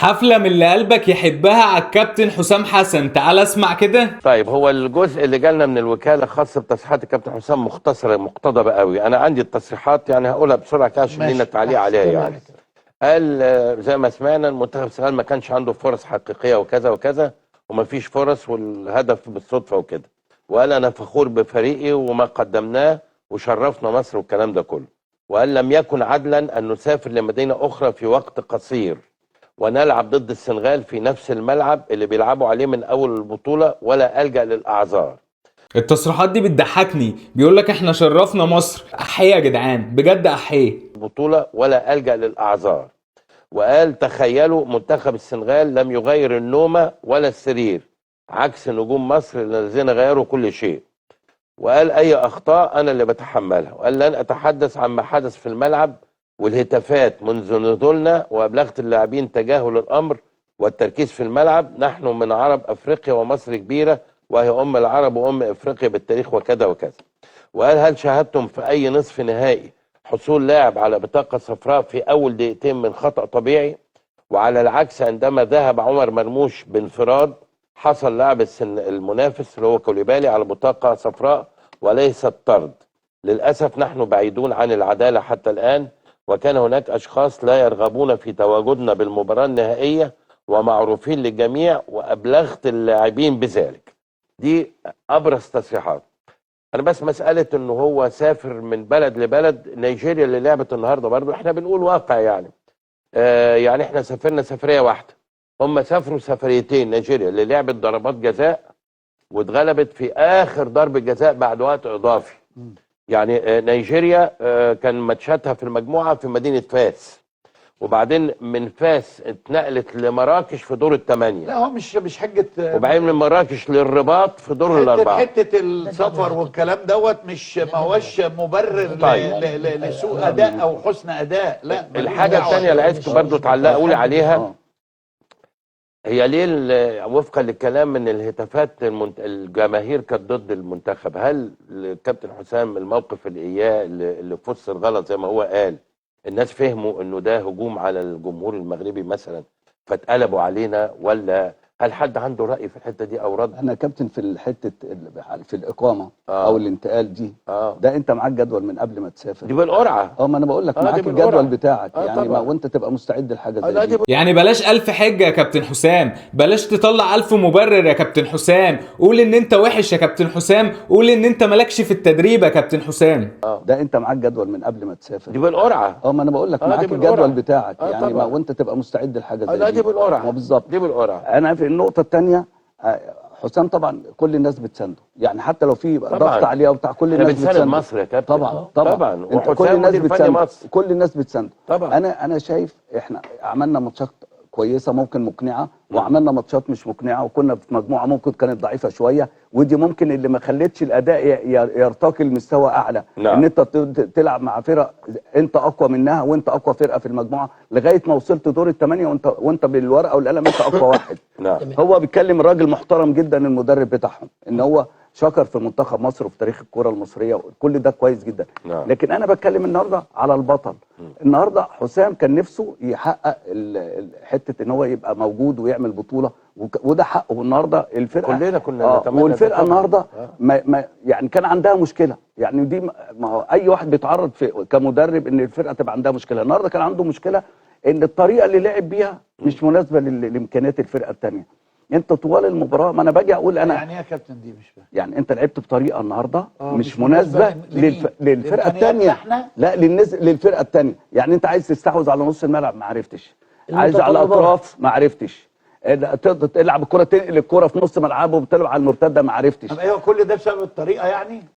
حفلة من اللي قلبك يحبها على الكابتن حسام حسن. تعال اسمع كده. طيب، هو الجزء اللي جالنا من الوكالة خاص بتصريحات الكابتن حسام مختصره مقتضبه قوي. انا عندي التصريحات يعني هقولها بسرعة كده عشان لينا تعليق عليها. يعني قال زي ما سمعنا المنتخب السنغال ما كانش عنده فرص حقيقية وكذا وكذا، وما فيش فرص والهدف بالصدفة وكده. وقال انا فخور بفريقي وما قدمناه وشرفنا مصر والكلام ده كله. وقال لم يكن عدلا ان نسافر لمدينة اخرى في وقت قصير ونلعب ضد السنغال في نفس الملعب اللي بيلعبوا عليه من اول البطوله، ولا الجا للاعذار. التصريحات دي بتضحكني، بيقول لك احنا شرفنا مصر. احيه يا جدعان، بجد احيه. البطولة ولا الجا للاعذار. وقال تخيلوا منتخب السنغال لم يغير النومة ولا السرير، عكس نجوم مصر الذين غيروا كل شيء. وقال اي اخطاء انا اللي بتحملها. وقال لن اتحدث عما حدث في الملعب والهتافات منذ نزولنا، وابلغت اللاعبين تجاهل الامر والتركيز في الملعب. نحن من عرب افريقيا ومصر كبيرة وهي ام العرب وام افريقيا بالتاريخ وكذا وكذا. وقال هل شاهدتم في اي نصف نهائي حصول لاعب على بطاقة صفراء في اول دقيقتين من خطا طبيعي؟ وعلى العكس عندما ذهب عمر مرموش بانفراد حصل لاعب المنافس اللي هو كوليبالي على بطاقة صفراء وليست طرد. للاسف نحن بعيدون عن العدالة حتى الان، وكان هناك اشخاص لا يرغبون في تواجدنا بالمباراة النهائية ومعروفين للجميع، وابلغت اللاعبين بذلك. دي ابرز تصريحات. انا بس مسالة انه هو سافر من بلد لبلد، نيجيريا اللي لعبت النهارده برضو احنا بنقول واقع يعني. يعني احنا سافرنا سفرية واحدة، هم سافروا سفريتين. نيجيريا اللي لعبت ضربات جزاء واتغلبت في اخر ضربه جزاء بعد وقت اضافي. يعني نيجيريا كان ماتشاتها في المجموعة في مدينة فاس، وبعدين من فاس اتنقلت لمراكش في دور الثمانية، لا هو مش حجه، وبعدين من مراكش للرباط في دور الاربعة. حتة السفر والكلام دوت مش ما هوش مبرر. طيب. لسوء اداء او حسن اداء. لا، الحاجة الثانية اللي عايزكم برضو تعلقوا لي عليها، هي ليه وفقا للكلام من الهتافات الجماهير كانت ضد المنتخب؟ هل الكابتن حسام الموقف اللي اياه اللي فسر غلط زي ما هو قال، الناس فهموا انه ده هجوم على الجمهور المغربي مثلا فاتقلبوا علينا، ولا هل حد عنده رأي في الحتة دي او رد؟ انا كابتن في الحتة في الاقامة او الانتقال دي، ده انت معاك جدول من قبل ما تسافر. دي بالقرعة. ما انا بقول لك معاك الجدول بتاعك يعني، ما وانت تبقى مستعد لحاجة زي دي. يعني بلاش ألف حجه يا كابتن حسام، بلاش تطلع ألف مبرر يا كابتن حسام، قول ان انت وحش يا كابتن حسام، قول ان انت مالكش في التدريب يا كابتن حسام. ده انت معاك جدول من قبل ما تسافر. دي بالقرعة. ما انا بقول لك معاك الجدول بتاعك يعني، ما وانت تبقى مستعد لحاجة زي دي. دي بالقرعة. بالظبط، دي بالقرعة. انا في النقطة الثانية، حسام طبعا كل الناس بتسانده، يعني حتى لو في ضغط عليه او بتاع، كل الناس بتساند مصر يا كابتن. طبعا طبعا انت كل الناس بتساند، كل الناس بتسانده طبعا. انا شايف احنا عملنا ماتشات كويسة ممكن مقنعة، وعملنا ماتشات مش مقنعة، وكنا في مجموعة ممكن كانت ضعيفة شوية، ودي ممكن اللي ما خلتش الاداء يرتقي لمستوى اعلى. نعم. ان انت تلعب مع فرق انت اقوى منها وانت اقوى فرقه في المجموعة لغاية ما وصلت دور الثمانية، وانت بالورقة والقلم انت اقوى واحد. نعم. هو بيتكلم راجل محترم جدا المدرب بتاعهم، ان هو شكر في منتخب مصر وفي تاريخ الكره المصرية، كل ده كويس جدا. نعم. لكن انا بتكلم النهارده على البطل. النهارده حسام كان نفسه يحقق حتة ان هو يبقى موجود ويعمل بطوله، وده حقه. النهارده الفرقة كلنا كنا نتمنى، والفرقة النهارده ما يعني كان عندها مشكلة، يعني دي ما هو اي واحد بيتعرض في كمدرب ان الفرقة تبقى عندها مشكلة. النهارده كان عنده مشكلة ان الطريقة اللي لعب بيها مش مناسبة لامكانيات الفرقة الثانية. انت طوال المباراة، ما انا باجي اقول انا يعني يا كابتن دي مش فاهم، يعني انت لعبت بطريقة النهارده مش مناسبة للفرقة الثانية. لا، للفرقة الثانية. يعني انت عايز تستحوذ على نص الملعب ما عرفتش، عايز على الاطراف ما عرفتش، تلعب الكره، تنقل الكره في نص ملعبه وبتلعب على المرتدة ما عرفتش. ايوه، كل ده بسبب الطريقة يعني.